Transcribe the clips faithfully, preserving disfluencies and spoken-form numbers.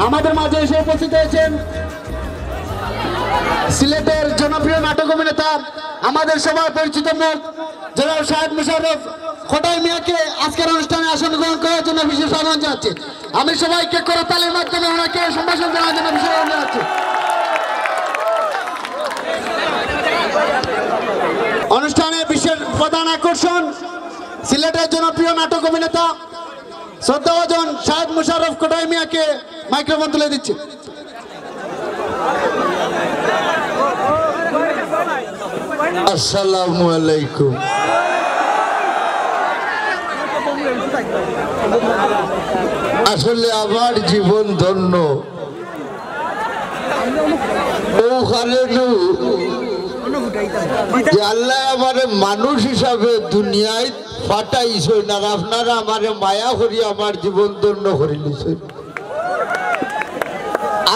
আমাদের মাঝে এসে উপস্থিত হয়েছেন সিলেটের জনপ্রিয় নাটক অভিনেতা, আমাদের সবার পরিচিত মুখ জনাব শাহেদ মুশাররফ খোটাই মিয়াকে আজকের অনুষ্ঠানে আসন গ্রহণ করার জন্য বিশেষ আহ্বান জানাচ্ছি। আমি সবাইকে করতালির মাধ্যমে ওনাকে সম্ভাষণ জানানোর জন্য বিশেষ আহ্বান জানাচ্ছি। অনুষ্ঠানে বিশেষ প্রধান আকর্ষণ সিলেটের জনপ্রিয় নাটক অভিনেতা শ্রদ্ধাভাজন শাহেদ মুশাররফ খোটাই মিয়াকে মাইক্রোফোন তুলে দিচ্ছি। আসসালামু আলাইকুম। আসলে আমার জীবন ধন্য। ও কারণে যে আল্লাহ আমারে মানুষ হিসাবে দুনিয়ায় পাঠাইছইন, আর আপনারা আমারে মায়া করি আমার জীবন ধন্য করিলিছইন।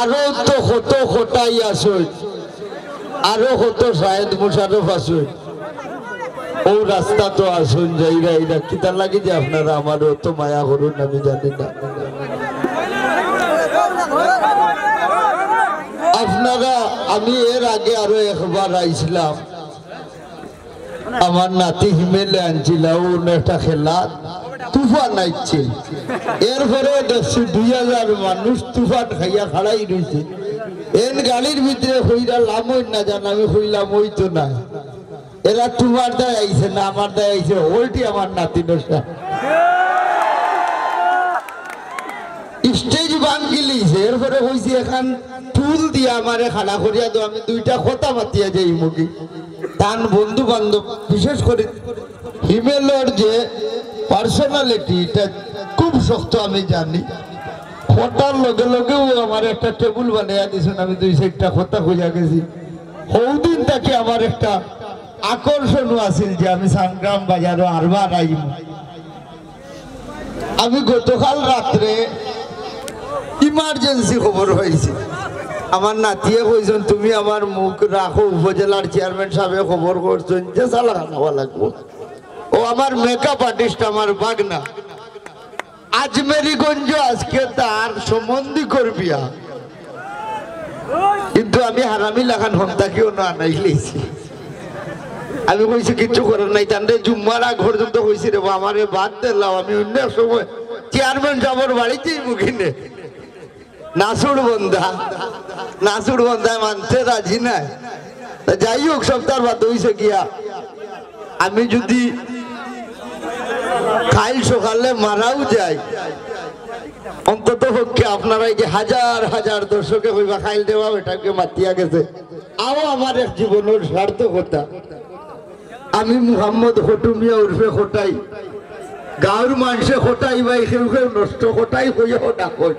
আরো তো কত খোটাই আছইন, আরো কত শাহেদ মুশাররফ আছইন, ও রাস্তা তো আছইন যাইরা, এরা কিতা লাগি যে আপনারা আমারে অত মায়া করইন আমি জানি না। আপনারা, আমি এর আগে আরো একবার আইছিলাম, আমার নাতি হিমেলে আনছিলা, ও অন্য একটা খেলা তুফান আইছে। এরপরে দেখছি দুই হাজার মানুষ তুফান খাইয়া খাড়াই রইছে। এন গাড়ির ভিতরে কইরা লামইন না জান, আমি কইলাম ওই তো নাই। এরা তোমার দায় আইছে না আমার দায় আইছে, ওল্টি আমার নাতি নশা। স্টেজ ভাঙ্গি লইছে, এরপরে কইছি এখান টুল দিয়া আমারে খাড়া করিয়া দাও, আমি দুইটা কথা মাতিয়া যাইমুগি। তান বন্ধু বান্ধব, বিশেষ করি হিমেলর যে পার্সোনালিটি, এটা খুব শক্ত আমি জানি। কথার লগে লগেও আমার একটা টেবুল বানাইয়া দিছইন, আমি দুই চাইরটা কথা কইয়া গেছি। হৌদিন তাকে আমার একটা আকর্ষণও আছিল যে আমি সানগ্রাম বাজারও আরবার আইমু। আমি গতকাল রাত্রে ইমার্জেন্সি খবর পাইছি, আমার নাতিয়ে কইছইন, "তুমি আমার মুখ রাখো, উপজেলার চেয়ারম্যান সাহেবে খবর করছইন যে সালা খাওয়া লাগবো।" ও আমার মেকআপ আর্টিস্ট, আমার বাগনা, আজমেরিগঞ্জ আজকে তার সম্বন্ধী করবিয়া, কিন্তু আমি হারামি লাখান হন্তাকিও না আনাইলেছি। আমি কইছি, "কিচ্ছু করার নাই।" তানরে জুম্মার আগ পর্যন্ত কইছি, "রে বা, আমারে বাদ দিলাও, আমি অন্য এক সময় চেয়ারম্যান সাহেবর বাড়িতেই মুখিনে।" নাসুর বন্দা, নাসুর বন্দায় মানতে রাজি নাই। তা যাই হোক, সপ্তাহ বাদ হইছে গিয়া, আমি যদি কাইল সকালে মারাও যাই, অন্তত পক্ষে আপনারা এই যে হাজার হাজার দর্শকে কইবা, "কাইল দেওয়া বেটাকে মাতিয়া গেছে।" আও আমার এক জীবনের সার্থকতা। আমি মুহাম্মদ হটু মিয়া উরফে খোটাই। গাঁওর মানষে খোটাই ভাই কেউ কেউ নষ্ট খোটাই কইয়াও ডাকইন।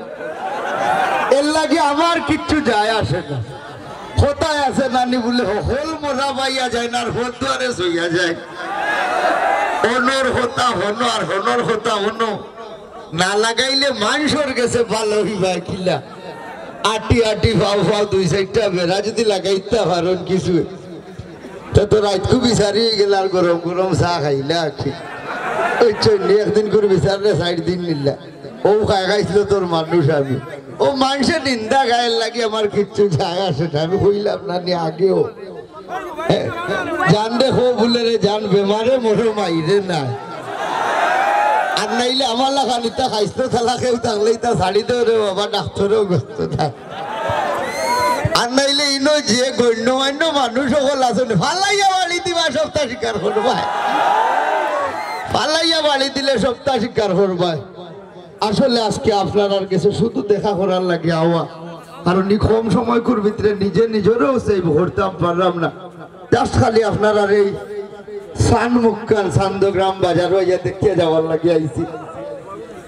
এর লাগি আমার কিচ্ছু যায় আসে না। খোটাই আছে নানি বুলে হকল মজা পাইয়া যায় না, আর হর দুয়ারে সইয়া যায়। অনর খোটা হনো আর হনর খোটা অনো। না লাগাইলে মানষর গেছে ভালা অইবা কিলা? আটি আটি ফাও ফাও দুই চাইরটা বেড়া যদি লাগাইতা পারইন কিছু, তে তো রাইতকু বিচারি অইগেলা আর গরম গরম চা খাইলা আর কি। ওই চৈন্নি একদিন করি বিচাররে চাইর দিন নিলা। ও খাই খাইছিল তোর মানুষ আমি। ও মানষে নিন্দা গায়ের লাগি আমার কিচ্ছু যায় আসে না, আমি কইলাম না নি আগেও। জান রে খো বুলে রে জান, বেমারে মরে মাইরে না। আর নাইলে আমার লাখান ইতা খাইস্ত থালা কেউ থাকলে ইতা ছাড়ি দেও রে বাবা, ডাক্তরেও ব্যস্ত থাক। আর নাইলে ইনো যে গণ্যমান্য মানুষ অকল আছইন, ফালাইয়া বাড়ি দিবা, সবটা স্বীকার করবায়। ফালাইয়া বাড়ি দিলে সবটা স্বীকার করবায়। আসলে আজকে আপনারার গেছে শুধু দেখা করার লাগি আওয়া, কারণ ই কম সময়কুর ভিতরে নিজে নিজরেও সেভ করতাম পারলাম না। Just খালি আপনারার এই সান মুক্কান সান্দ গ্রাম বাজারো আইয়া দেখিয়া যাওয়ার লাগি আইছি।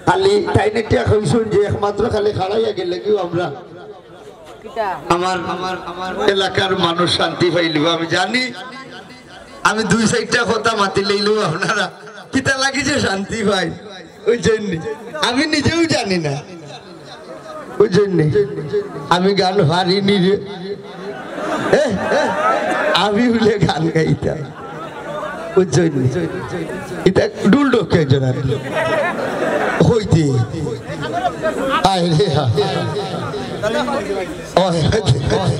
খালি তাইন একটা কইছইন যে একমাত্র খালি খাড়াইয়া গেলে কিও আমরা, আমার, আমার, আমার এলাকার মানুষ শান্তি পাইলিবা। আমি জানি, আমি দুই চাইরটা কথা মাতিলাইলেও আপনারা কিতা লাগি যে শান্তি পাইন, বুঝছইন নি? আমি নিজেও জানি না, বুঝছইন নি? আমি গান পারি নি রে। এ, এ, আমি বুলে গান গাইতাম, বুঝছইন নি? ইতা ঢুল ঢোকে একজন আর কি। হইতে আয় রে, আয়। ও,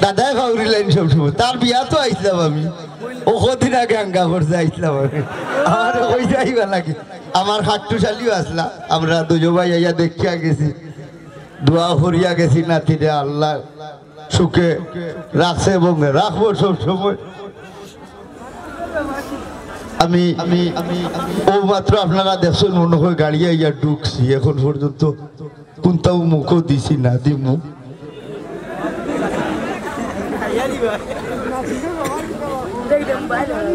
দাদায় ফাউরি লাইন সব সময়। তার বিয়াত আইছলাম আমি। ও কদিন আগে আঙ্গা করছে, আইছলাম আমি। আমারে কইছে আইবা লাগি। আমার খাট্টু শালিও আছলা। আমরা দুইও ভাই আইয়া দেখিয়া গেছি। দোয়া করিয়া গেছি নাতিরে আল্লাহ সুখে রাখছে এবং রাখবো সব সময়। আমি, আমি, আমি, ও মাত্র আপনারা দেখছইন মনে হয় গাড়ি আইয়া ঢুকছি, এখন পর্যন্ত কোনটাও মুখও দিছি না, দিমু।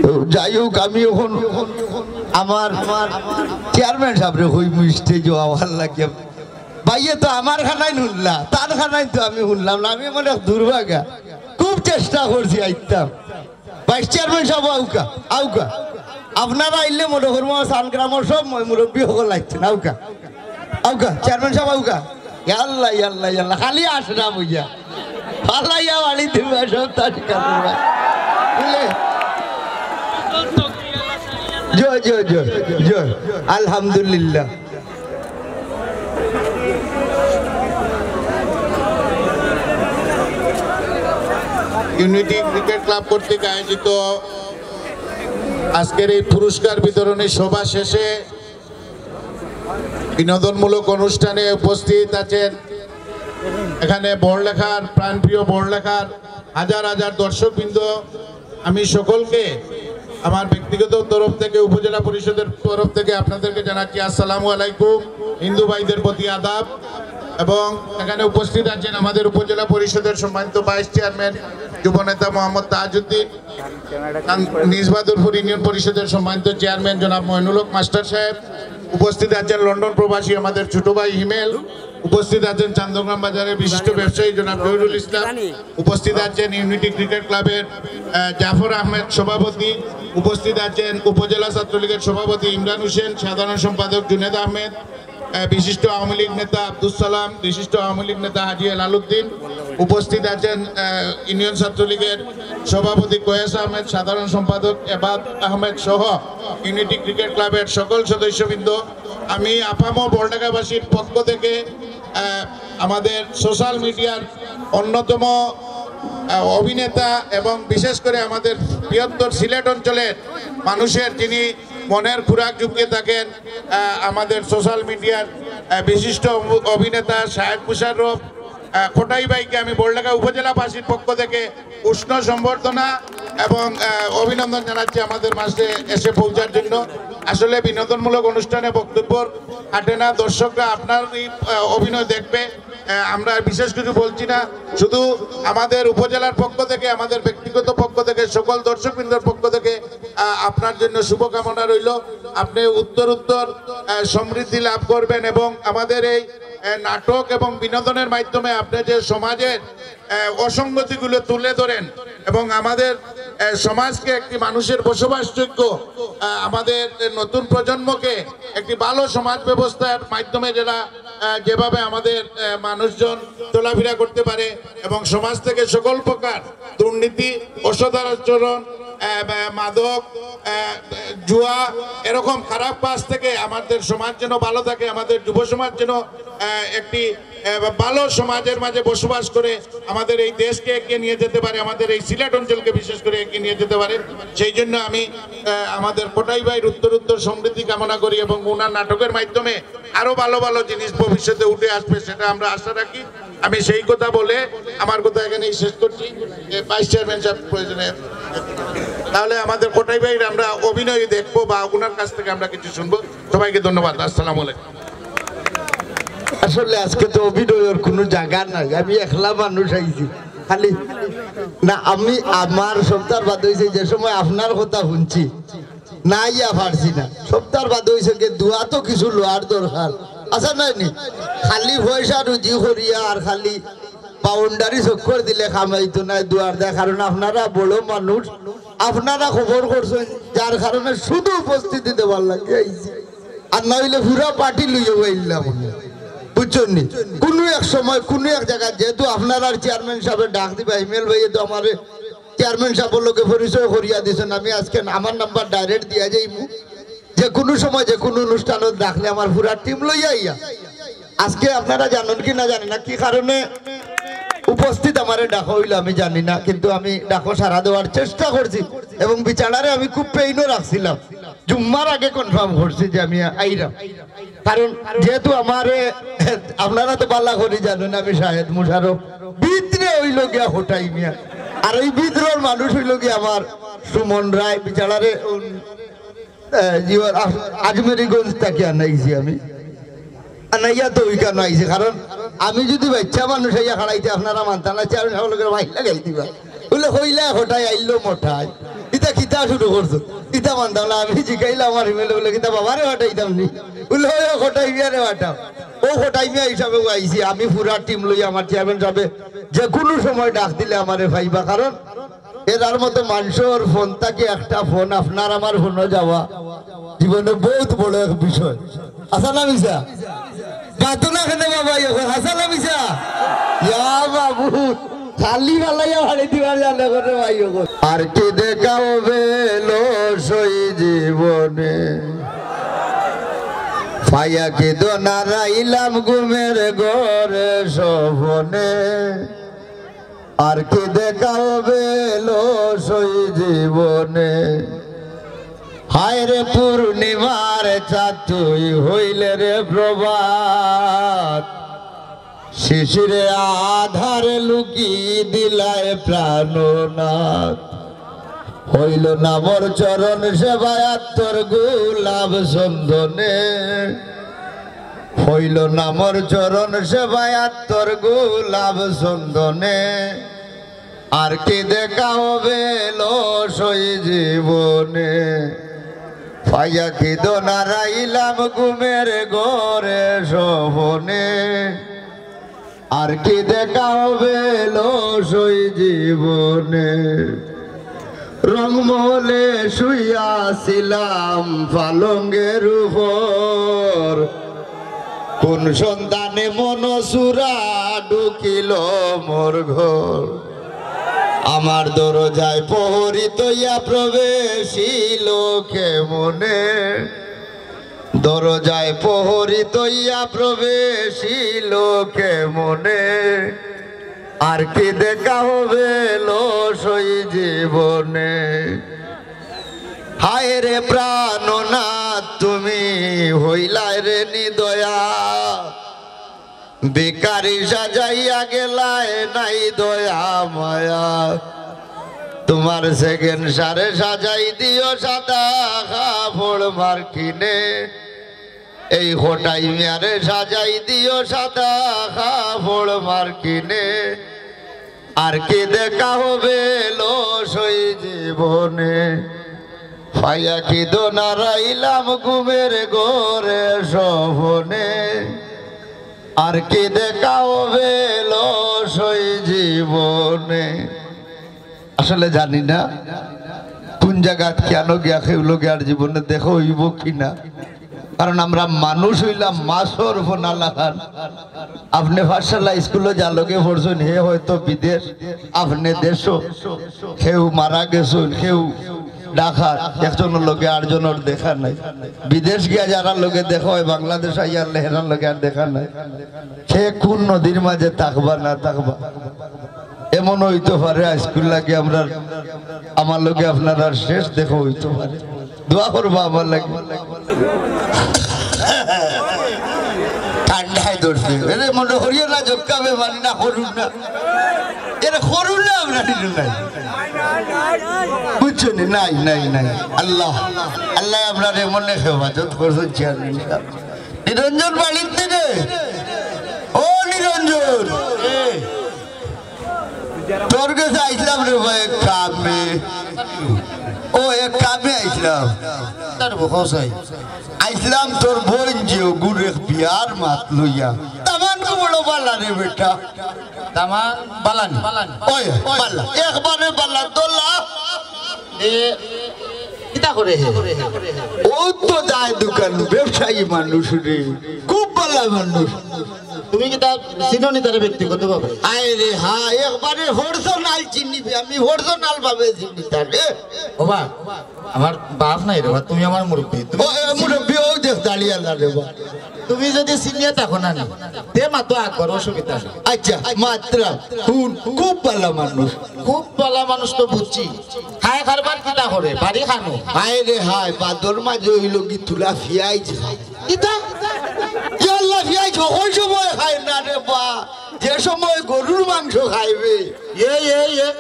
তো যাই হোক, আমি এখন আমার, আমার চেয়ারম্যান সাহেবরে কইমু স্টেজো আওয়ার লাগিয়া। ভাইয়ে তো আমার খানাই হুনলা, তার খানাই তো আমি হুনলাম না। আমি মনে দুর্ভাগা, খুব চেষ্টা করছি আইতাম। ভাইস চেয়ারম্যান সাহেব আউকা, আউকা। আপনারা আইলে মনে করবো আমার সানগ্রামর সব ময় মুরব্বী সকল আইছেন, আউকা। আউকা, চেয়ারম্যান সাহেব আউকা। ইয়াল্লা, ইয়াল্লা, ইয়াল্লা, খালি আশরাফ অইয়া। ফালাইয়া বাড়ি দিবা সব তার কাছে। বুঝলে? জয়, জয়, জয়, জয়। আলহামদুলিল্লাহ। ইউনিটি ক্রিকেট ক্লাব কর্তৃক আয়োজিত আজকের এই পুরস্কার বিতরণী সভা শেষে বিনোদনমূলক অনুষ্ঠানে উপস্থিত আছেন এখানে বড়লেখার, প্রাণপ্রিয় বড়লেখার হাজার হাজার দর্শকবৃন্দ। আমি সকলকে আমার ব্যক্তিগত তরফ থেকে, উপজেলা পরিষদের তরফ থেকে আপনাদেরকে জানাচ্ছি আসসালামু আলাইকুম, হিন্দু ভাইদের প্রতি আদাব। এবং এখানে উপস্থিত আছেন আমাদের উপজেলা পরিষদের সম্মানিত ভাইস চেয়ারম্যান যুবনেতা মোহাম্মদ তাজউদ্দিন, কান-, নিজ বাদুরপুর ইউনিয়ন পরিষদের সম্মানিত চেয়ারম্যান জনাব মইনুল হক মাস্টার সাহেব, উপস্থিত আছেন লন্ডন প্রবাসী আমাদের ছোট ভাই হিমেল, উপস্থিত আছেন চান্দগ্রাম বাজারের বিশিষ্ট ব্যবসায়ী জনাব জহিরুল ইসলাম, উপস্থিত আছেন ইউনিটি ক্রিকেট ক্লাবের, আহ, জাফর আহমেদ সভাপতি, উপস্থিত আছেন উপজেলা ছাত্রলীগের সভাপতি ইমরান হোসেন, সাধারণ সম্পাদক জুনেদ আহমেদ, আহ, বিশিষ্ট আওয়ামী লীগ নেতা আব্দুস সালাম, বিশিষ্ট আওয়ামী লীগ নেতা হাজি হেলালুদ্দিন, উপস্থিত আছেন, আহ, ইউনিয়ন ছাত্রলীগের সভাপতি কয়েস আহমেদ, সাধারণ সম্পাদক এবাদ আহমেদ সহ ইউনিটি ক্রিকেট ক্লাবের সকল সদস্যবৃন্দ। আমি আপামর বড়লেখাবাসীর পক্ষ থেকে, আহ, আমাদের সোশ্যাল মিডিয়ার অন্যতম, আহ, অভিনেতা এবং বিশেষ করে আমাদের বৃহত্তর সিলেট অঞ্চলের মানুষের যিনি মনের খোরাক জুগিয়ে থাকেন, আহ, আমাদের সোশ্যাল মিডিয়ার, আহ, বিশিষ্ট অভি-, অভিনেতা শাহেদ মুশাররফ, আহ, খোটাই ভাইকে আমি বড়লেখা উপজেলাবাসীর পক্ষ থেকে উষ্ণ সম্বর্ধনা এবং, আহ, অভিনন্দন জানাচ্ছি আমাদের মাঝে এসে পৌঁছার জন্য। আসলে বিনোদনমূলক অনুষ্ঠানে বক্তব্য আটে না, দর্শকরা আপনারই, আহ, অভিনয় দেখবে। আহ, আমরা বিশেষ কিছু বলছি না, শুধু আমাদের উপজেলার পক্ষ থেকে, আমাদের ব্যক্তিগত পক্ষ থেকে, সকল দর্শকবৃন্দর পক্ষ থেকে, আহ, আপনার জন্য শুভকামনা রইল। আপনি উত্তর উত্তর, আহ, সমৃদ্ধি লাভ করবেন এবং আমাদের এই, আহ, নাটক এবং বিনোদনের মাধ্যমে আপনি যে সমাজের, আহ, অসঙ্গতিগুলো তুলে ধরেন এবং আমাদের, আহ, সমাজকে একটি মানুষের বসবাসযোগ্য, আহ, আমাদের নতুন প্রজন্মকে একটি ভালো সমাজ ব্যবস্থার মাধ্যমে যারা, আহ, যেভাবে আমাদের, আহ, মানুষজন চলাফেরা করতে পারে এবং সমাজ থেকে সকল প্রকার দুর্নীতি, অসদাচরণ, আহ, বা মাদক, আহ, জুয়া, এরকম খারাপ কাজ থেকে আমাদের সমাজ যেন ভালো থাকে, আমাদের যুব সমাজ যেন, আহ, একটি, আহ, ভালো সমাজের মাঝে বসবাস করে আমাদের এই দেশকে এগিয়ে নিয়ে যেতে পারে, আমাদের এই সিলেট অঞ্চলকে বিশেষ করে এগিয়ে নিয়ে যেতে পারে। সেই জন্য আমি, আহ, আমাদের খোটাই ভাইর উত্তর উত্তর সমৃদ্ধি কামনা করি এবং ওনার নাটকের মাধ্যমে আরো ভালো ভালো জিনিস ভবিষ্যতে উঠে আসবে, সেটা আমরা আশা রাখি। আমি সেই কথা বলে আমার কথা এখানেই শেষ করছি। এ, ভাইস চেয়ারম্যান সাহেব প্রয়োজনে, তাহলে আমাদের খোটাই ভাইর আমরা অভিনয় দেখবো বা ওনার কাছ থেকে আমরা কিছু শুনবো। সবাইকে ধন্যবাদ। আসসালামু আলাইকুম। আসলে আজকে তো অভিনয়র কোনো জায়গা নাই, আমি একলা মানুষ আইছি খালি। না, আমি আমার সপ্তাহ বাদ হইছে, যে সময় আপনার কথা শুনছি, না ইয়া পারছি না। সপ্তাহ বাদ হইছে কি, দোয়া তো কিছু লওয়ার দরকার আছে না নি? খালি পয়সা রুজি করিয়া আর খালি বাউন্ডারি চক্কর দিলে কামাইতো নাই, দুয়ার দেয়। কারণ আপনারা বড় মানুষ, আপনারা খবর করছেন, যার কারণে শুধু উপস্থিতি দেওয়ার লাগি আইছি। আর না হইলে পুরা পার্টি লইয়া আইলাম আমি। বুঝছেন নি? কোনো এক সময়, কোনো এক জায়গায়, যেহেতু আপনারা চেয়ারম্যান সাহেব ডাক দিবা, হিমেল ভাইয়ে তো আমারে চেয়ারম্যান সাহেবের লগে পরিচয় করিয়া দিছেন, আমি আজকে আমার নাম্বার ডাইরেক্ট দিয়া যাইমু। যে কোনো সময়, যে কোনো অনুষ্ঠানে ডাকলে আমার পুরা টিম লইয়া আইয়া আজকে আপনারা জানইন কি না জানি না, কি কারণে উপস্থিত আমারে ডাকা অইলো আমি জানি না, কিন্তু আমি ডাকো সাড়া দেওয়ার চেষ্টা করছি এবং বিচারারে আমি খুব পেইনও রাখছিলাম। জুম্মার আগে কনফার্ম করছি যে আমি আইরাম, কারণ যেহেতু আমারে, আপনারা তো বালা করি জানইন আমি শাহেদ মুশারফ, ভিতরে অইলো গিয়া হোটাই মিয়া, আর ওই ভিতরর মানুষ অইলো গিয়া আমার সুমন রায় বিচারারে, উম, এ, জি, ওর আজ-, আজমেরিগঞ্জ থাকি আনাইছি আমি। আনাইয়া তো ওইখানো আইছি, কারণ আমি যদি বাচ্চা মানুষ আইয়া খাড়াইতে আপনারা মানতা না, চেয়ারম্যান সাহেব লোকের মাইর লাগাই দিবা। বলে, "হইলা কোটায় আইলো মোটায়, ইতা কিতা শুরু করছো?" ইতা মানতাম না। আমি জিকাইলাম আমার হিমেলে, বলে, "কিতা বাবারে পাঠাইতাম নি?" বলে, "ওই, ও কোটাই মিয়ারে পাঠাও।" ও কোটাই মিয়া হিসাবে ও আইছি, আমি পুরা টিম লই আমার চেয়ারম্যান সাহেবে যে কোনো সময় ডাক দিলে আমারে পাইবা, কারণ এরার মতো মানষর ফোন থাকি একটা ফোন আপনার আমার ফোনো যাওয়া জীবনে বহুত বড় এক বিষয়। হাছা না মিছা? মাতো না কেনে বাবা, এখন হাছা না মিছা? ইয়া বাবু, খালি ফালাইয়া ফালাই দিবার জানে করে ভাই এখন। আর কি দেখা হবে লো সই জীবনে, পাইয়া কি দোনারাইলাম ঘুমের ঘরে স্বপনে। আর কি দেখা হবে লো সই জীবনে। হায় রে পূর্ণিমার চাঁদ তুই হইলে রে প্রভাত, শিশিরে আধারে লুকি দিলায় প্রাণনাথ। হইল না মোর চরণ সেবায় আত্মর গোলাপ চন্দনে, হইল না মোর চরণ সেবায় আত্মর গোলাপ চন্দনে। আর কি দেখা হবে লো সই জীবনে, পাইয়া কি দোনারাইলাম ঘুমের ঘরে স্বপনে। আর কি দেখা হবে লো সই জীবনে। রংমহলে শুইয়াছিলাম পালঙ্গের উপর, কোন সন্তানে মনসুরা ঢুকিল মোর ঘর। আমার দরজায় প্রহরী তইয়া প্রবেশিল কেমনে, দরজায় প্রহরী তইয়া প্রবেশিল কেমনে। আর কি দেখা হবে লো সই জীবনে। হায় রে প্রাণনাথ তুমি হইলায় রে নিদয়া, ভিখারি সাজাইয়া গেলায় নাই দয়া মায়া। তোমার সেকেন্ড সারে সাজাই দিও সাদা কাপড় মার্কিনে, এই কোটাই মিয়ারে সাজাই দিও সাদা কাপড় মার্কিনে। আর কি দেখা হবে লো সই জীবনে, পাইয়া কি দোনারাইলাম ঘুমের ঘরে স্বপনে। আর কি দেখা হবে লো সই জীবনে। আসলে জানি না কোন জাগাত কেন গিয়া কেউ লগে আর জীবনে দেখা অইব কি না, কারণ আমরা মানুষ অইলাম মাছর ফনা লাখান। আপনে পাঠশালা স্কুলো যার লগে পড়ছইন, হে হয়তো বিদেশ, আপনে দেশো। কেউ মারা গেছইন, কেউ ঢাকাত, একজনর লগে আরজনর দেখা নাই। বিদেশ গিয়া যারার লগে দেখা অয়, বাংলাদেশ আইয়ার হেরার লগে আর দেখা নাই। কে কোন নদীর মাঝে থাকবা না থাকবা, এমন অইতো পারে আইজকুর লাগি আমরার, আমার লগে আপনারার শেষ দেখা অইতো পারে। দোয়া করবা আমার লাগি। ঠান্ডায় ধরছে। এরে মনে করিও না, জক্কা বেমারি না, করুন না। এরে করুন না, আমরা নিল নাই। বুঝছো নি? নাই, নাই, নাই। আল্লাহ, আল্লাহ আমরারে মনে হেফাজত করছইন, চেয়ারম্যান সাহেব। নিরঞ্জন বাড়ির দিকে। ও নিরঞ্জন। তোর গেছে আইছলাম রে ভাই, এক কামে। ও, এক কামে আইছলাম। তার বকো চাই। আইছলাম তোর বইন যে অগুর এক বিয়ার মাত লইয়া। দামান কু বড় বালা রে বেটা। দামান বালা নি? ওই, বালা। একবারে বালা, দোলা। এ, কিতা করে হে? ও তো যায় দোকান, ব্যবসায়ী মানুষ রে। খুব বালা মানুষ। তুমি কিতা চিনো নি তারে ব্যক্তিগতভাবে? আয় রে, হ্যাঁ, একবারে personal চিনি, আমি personal ভাবে চিনি তারে। ওবা, আমার বাপ নাই রে বা, তুমি আমার মুরব্বি। তুমি ও, এ, মুরব্বি, ও দেখ, দাঁড়িয়ে আল্লাহ রে বা। তুমি যদি চিনিয়া থাকো না নি, তে মাতো আকবার, অসুবিধা নাই। আচ্ছা, মাতরাম, হুন, খুব ভালা মানুষ। খুব ভালা মানুষ তো বুঝছি। খায় কারবার কিতা করে, বাড়ি খানো? হায় রে হায়, বাদর মাঝে অইলো কি তুলা ফিয়াইজ খায়। কিতা? ইয়া আল্লাহ, ফিয়াইজ হকল সময় খায় না রে বা, যে সময় গরুর মাংস খাইবে। এ, এ, এ।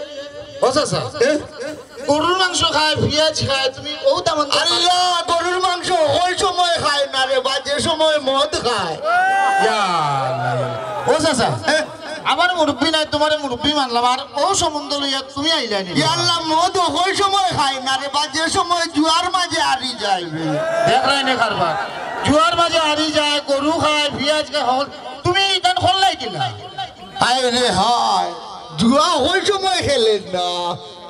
ও চাচা, এ? গরুর মাংস খায়, ফিয়াইজ খায়, তুমি ও তেমন আরে না, গরুর মাংস হকল সময় খায় না রে বা, যে সময় মদ খায়। ইয়া আল্লাহ। ও চাচা, এ? আমার মুরব্বি নাই, তুমারে মুরব্বি মানলাম, আর ও সম্বন্ধ লইয়া তুমি আইলায় নি? ইয়া আল্লাহ, মদ হকল সময় খায় না রে বা, যে সময় জুয়ার মাঝে হারি যায়। দেখরায় নি কারবার, জুয়ার মাঝে হারি যায়, গরু খায়, ফিয়াইজ খায়, হকল, তুমি ইখান করলায় কিলা? হায় রে হায়, জুয়া হকল সময় খেলে না,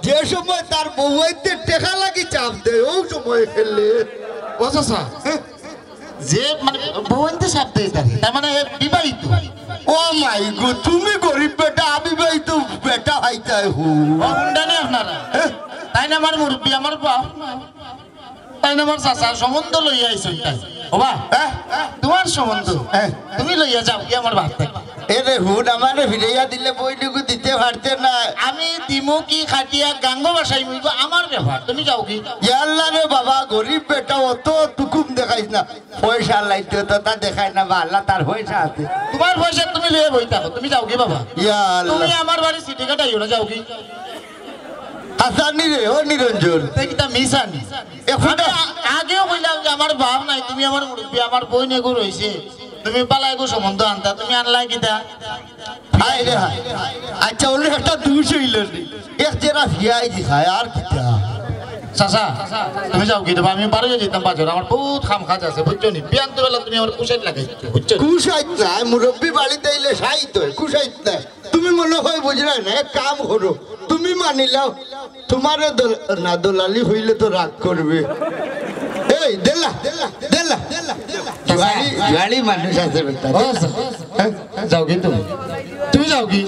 যে সময় তার বউয়াইন্তে টেকা লাগি চাপ দেয়, ও সময় খেলে। ও চাচা, হ্যাঁ? যে মানে বউয়াইন্তে চাপ দেয় তারে, তার মানে এ বিবাহিত। ও মাই গো, তুমি গরিব বেটা, আমি বিবাহিত বেটা হইতায় হু। ও হুন্ডা নি আপনারা? হ্যাঁ? তাইন আমার মুরব্বি, আমার বাপ। তাইন আমার চাচা, সম্বন্ধ লইয়া আইছইন তাইন। ওবা, হ্যাঁ? তুমার সম্বন্ধ। হ্যাঁ। তুমি লইয়া যাও গি আমার বাপ থাকি। এ রে হুন, আমারে ফিরাইয়া দিলে বইনগু দিতে পারতে না। আমি দিমু কি খাটিয়া গাঙ্গো বাসাই মুইগো আমার ব্যাপার, তুমি যাও গি। ইয়া আল্লাহ রে বাবা, গরিব বেটা, অত তুকুম দেখাইস না। পয়সা লাইতে তো তা দেখায় না বা, আল্লাহ তার পয়সা আছে। তুমার পয়সা তুমি লইয়া বই থাকো, তুমি যাও গি বাবা। ইয়া আল্লাহ। তুমি আমার বাড়ি চিঠি কাটাইও না, যাও গি। হাসানি রে, ও নিরঞ্জন। তে কিতা মিছা নি? এখন আমি আ-, আগেও কইলাম যে আমার বাপ নাই, তুমি আমার মুরব্বি, আমার বইনগু রইছে, তুমি বালা এগু সম্বন্ধ আনতা, তুমি আনলায় কিতা? হায় রে হায়। আচ্ছা, অইলে একটা দুষ অইলো নি। এক জেরা ফিয়াইজ খায়, আর কিতা? চাচা, তুমি যাও গি, আমি বারো যাইতাম বাজার, আমার বউত কাম কাজ আছে, বুঝছো নি? বিয়ান্ত বেলা তুমি আমার কুশাইত লাগাই, বুঝছো নি? কুশাইত না, মুরব্বি বাড়িত আইলে সাইত অয়, কুশাইত না। তুমি মনে হয় বুঝরায় না, এক কাম করো, তুমি মানিলাও, তুমারে দল-, না, দলালি অইলে তো রাগ করবে। এই, দেলা, দেলা, দেলা। জুয়াড়ি, জুয়াড়ি মানুষ আছে বেটা, ও দেলা। স্যার। হ্যাঁ? যাও গি তুমি? তুমি যাও গি?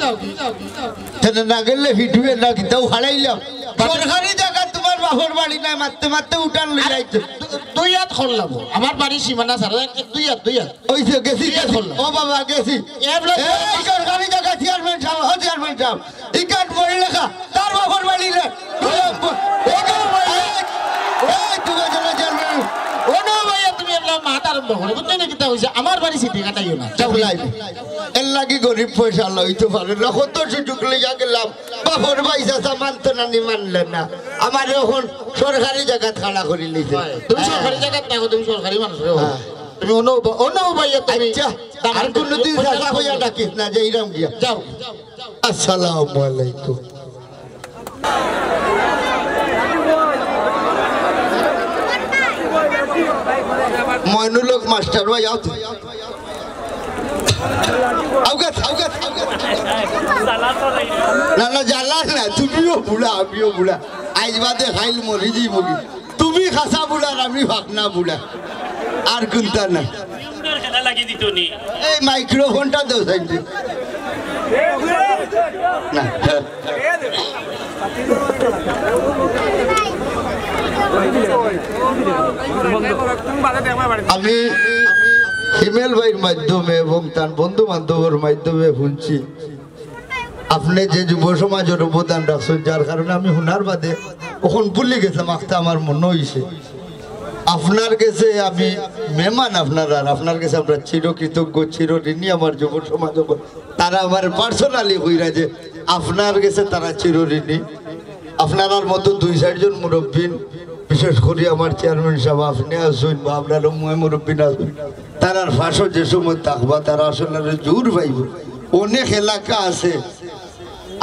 কেনে না গেলে ভিডিও না কিতাও হারাইলাম। সরকারি জাগা তুমার বাপর বাড়ি নায়, মাততে মাততে উঠান লই যাইতে। দু-, দুই আত করলাম। আমার বাড়ির সীমানা ছাড়া এক, এক, দুই আত, দুই আত। ওই যে গেছি, দুই আত গেছি। করলাম। ও বাবা, গেছি। এ বলে এই সরকারি জাগা চেয়ারম্যান সাব, ও চেয়ারম্যান সাব। ইখান বই লেখা, তার বাপর বাড়ি রে। এই, এই, তুমি যেন চেয়ারম্যান। ও না ভাইয়া, তুমি আপনার মাত আরম্ভ করো। বুঝছো নি কিতা অইছে? আমার বাড়ি চিঠি কাটাইও না। যাও, লাইন। এর লাগি গরিব পয়সা লইতে পারে না। কত সুযোগ লইয়া গেলাম। বাপর ভাই চাচা মানতো না নি, মানলে না। আমারে অখন সরকারি জাগাত খাড়া করি লইছে। তুমি সরকারি জাগাত থাকো, তুমি সরকারি মানুষ রে। হ্যাঁ। তুমি অন্য উবা-, অন্য উবাইয়া তুমি আচ্ছা, দামান আর কোনোদিন তুমি চাচা হইয়া ডাকিস না, যাইরাম গিয়া। যাও। আসসালামু আলাইকুম। ময়নুল হক মাস্টার ভাই, আও তো। আউগাত, আউগাত, আউগাত। না, না, জ্বালা না, তুমিও বুড়া, আমিও বুড়া। আইজ বাদে খাইল মরি যাইবো গি। তুমি খাসা বুড়া আর আমি ফাকনা বুড়া। আর কুন্তা না। এই মাইক্রোফোনটা দেও সাইডে। না। আমি হিমেল ভাইর মাধ্যমে এবং তার বন্ধু বান্ধবর মাধ্যমে হুনছি, আপনে যে যুব সমাজর অবদান রাখছইন, যার কারণে আমি হুনার বাদে অখন ভুলি গেছলাম, আখতা আমার মনো অইছে। আপনার গেছে আমি মেহমান, আপনার আর আপনার গেছে আমরা চিরকৃতজ্ঞ, চিরঋণী আমার যুব সমাজ। তারা আমার personally কইরা যে আপনার গেছে তারা চিরঋণী। আপনারার মতো দুই চাইরজন মুরব্বিন, বিশেষ করি আমার চেয়ারম্যান সাব, আপনে আছইন বা আপনার ময় মুরব্বিন আছইন, তারার পাশো যে সময় থাকবা, তারা আসলে জোর পাইবো। অনেক এলাকা আছে,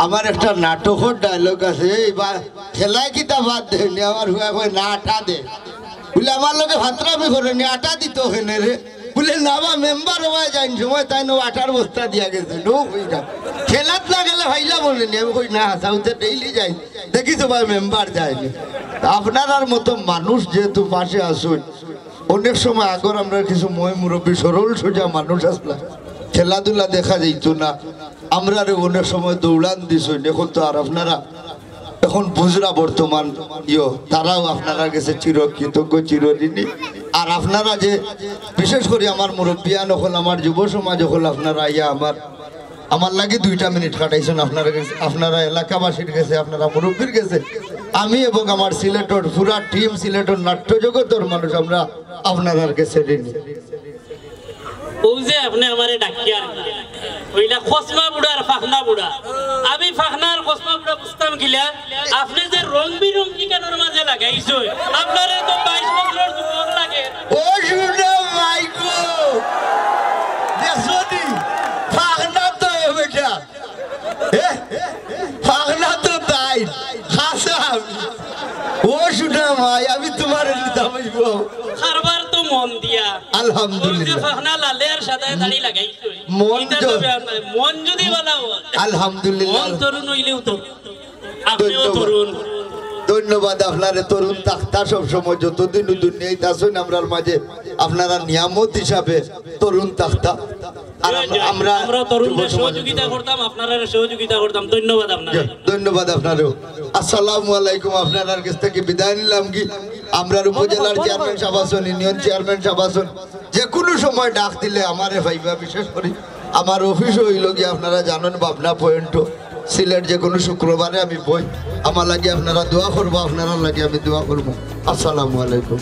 আমার একটা নাটকর dialogue আছে, এই বা খেলায় কিতা বাদ দেয়নি, আমার হুয়া কয় না আটা দে। বুলে আমার লগে ফাতরামি করেনি, আটা দিত কেনে রে? বুলে না বা মেম্বার হওয়ায় যাইন সময় তাইন আটার বস্তা দিয়া গেছে, নো কইরা। খেলাত না গেলে ফাইলা বলেনি, আমি কই না, সাউথে ডেইলি যাই, দেখি তো ভাই মেম্বার যায়নি। তা আপনারার মতো মানুষ যেহেতু পাশে আসুন, অনেক সময় আগর আমরা কিছু ময় মুরব্বী সরল সোজা মানুষ আসলা, খেলাধুলা দেখা যাইতো না। আমরারে অনেক সময় দৌড়ান দিছইন, এখন তো আর আপনারা, এখন বুঝরা বর্তমান ইয়ো, তারাও আপনারার গেছে চির কৃতজ্ঞ, চিরঋণী। আর আপনারা যে, বিশেষ করি আমার মুরব্বিয়ান অকল, আমার যুব সমাজ অকল, আপনারা আইয়া আমার, আমার লাগি দুইটা মিনিট কাটাইছইন, আপনারা গেছে, আপনারা এলাকাবাসীর গেছে, আপনারা মুরব্বির গেছে, আমি এবং আমার সিলেটর পুরা টিম, সিলেটর নাট্য জগতর মানুষ, আমরা আপনারার গেছে ঋণী। ও যে আপনে আমারে ডাকিয়ার, কইলা খসমা বুড়া আর ফাখনা বুড়া। আমি ফাখনা আর খসমা বুড়া বুঝতাম কিলা? আপনে যে রং বিরঙ্গি কানোর মাঝে লাগাইছইন, আপনারে তো বাইশ বছরর যুবক লাগে। ও শুনো মাইকো, দেখছো নি? ফাখনা তো বেটা, এ? ফাখনা তো তাই, খাসা আমি। ও শুনো মাই, আমি তোমারে দিতাম অইবো। কারবার তো মন দিয়া। আলহামদুলিল্লাহ। ও যে ফাখনা লালে আর সাদায় দাড়ি লাগাইছইন, মন ইটা তো- তবে আর নাই। মন যদি ভালা অয়, আলহামদুলিল্লাহ। মন তরুণ অইলেও তো, আপনেও ধন্যবাদ। তরুণ। ধন্যবাদ আপনারে, তরুণ থাকতা সব সময়, যতদিন দুনিয়াত আছইন আমরার মাঝে, আপনারা নিয়ামত হিসাবে তরুণ থাকতা। আর আম-, আমরা আমরা তরুণদের যুব সমাজ- সহযোগিতা করতাম, আপনারা সহযোগিতা করতাম। ধন্যবাদ আপনারে। ধন্যবাদ আপনারেও। আসসালামু আলাইকুম। আপনারার গেছ থাকি বিদায় নিলাম কি, আমরার উপজেলার চেয়ারম্যান সাব আছইন, ইউনিয়ন চেয়ারম্যান সাব আছইন, যে কোনো সময় ডাক দিলে আমারে পাইবা। বিশেষ করি আমার অফিসও অইলো গিয়া, আপনারা জানইন, ভাবনা পয়েন্টও। সিলেট যে কোনো শুক্রবারে আমি বই, আমার লাগি আপনারা দোয়া করবা, আপনারার লাগি আমি দোয়া করমু। আসসালামু আলাইকুম।